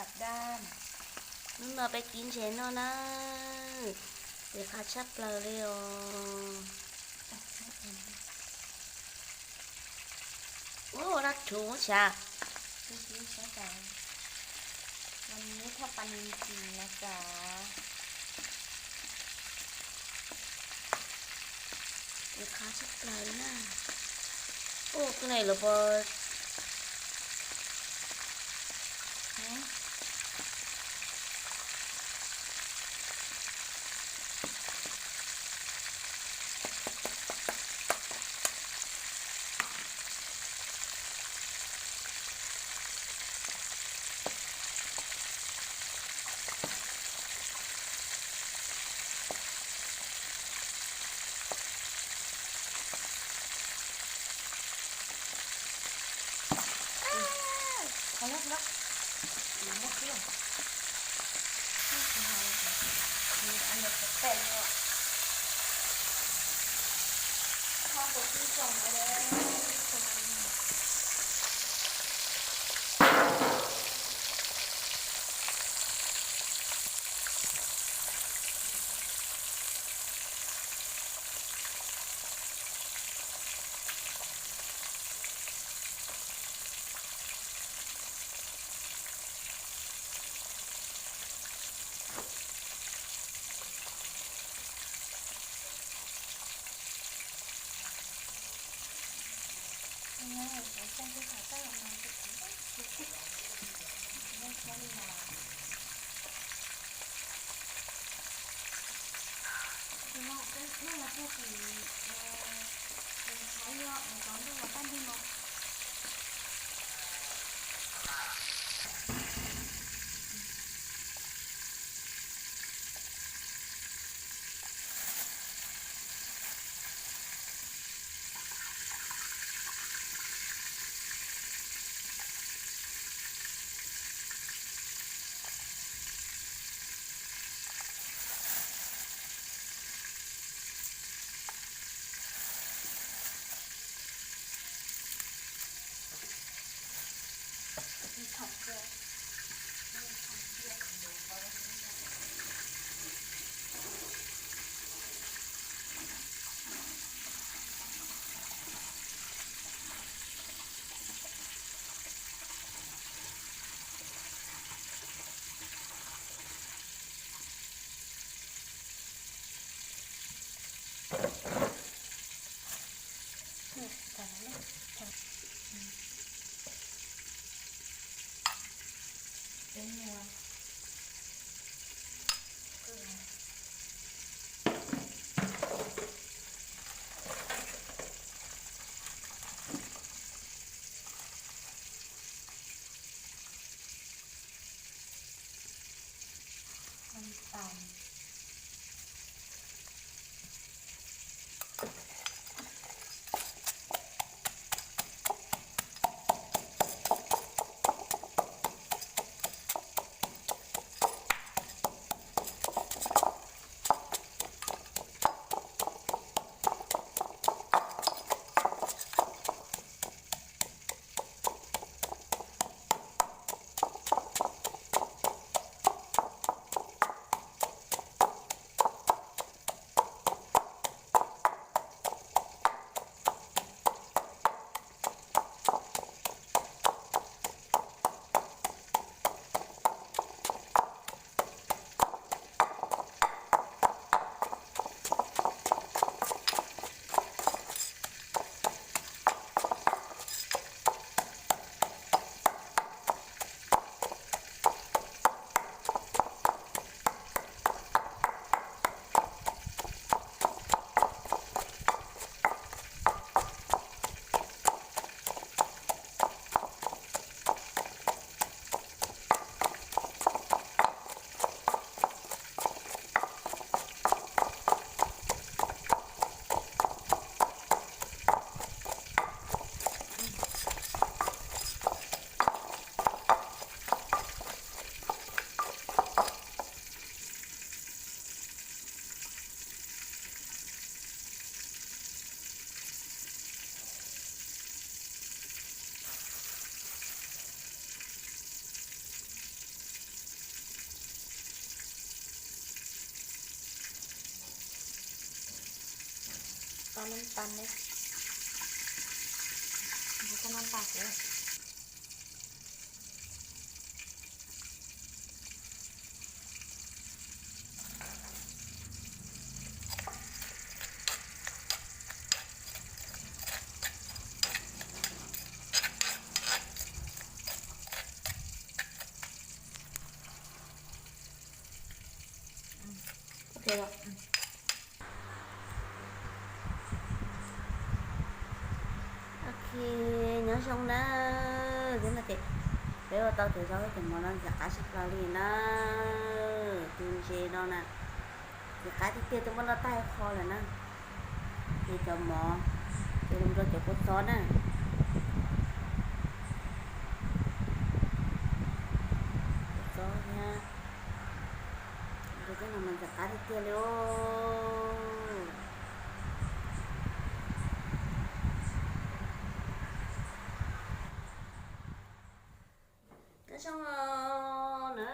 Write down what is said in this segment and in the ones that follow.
Hnub no peb kib ntses noj na, qab tshaj plaws li os. Ua dab rhuv sav, ua ib thaj pas ntsis no sav, qab tshaj plaws li na. Ua tus neeg lawm puas? Nab tas ne, nab tas kuv. Ok, nyob zoo na. Peb ua tau cov zaub cov mov no ntxim qab tshaj plaws li na. Tus ntses no na, ntxim qab tiag tiag, twb muab noj tag ib qho lawm na. Ces cov mov ces los rau cov kua txob na. Kua txob thiab, rau cov no mas ntxim qab tiag tiag li os. Nyob zoo na.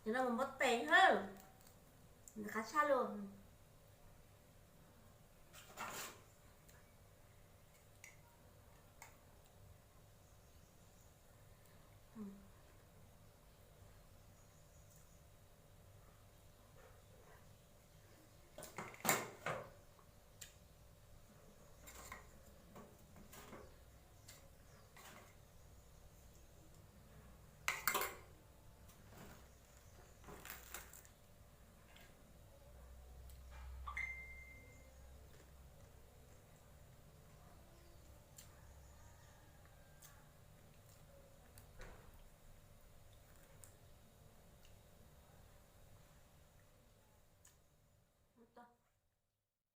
Cov no mas npua tes hab, qab tshaj lug.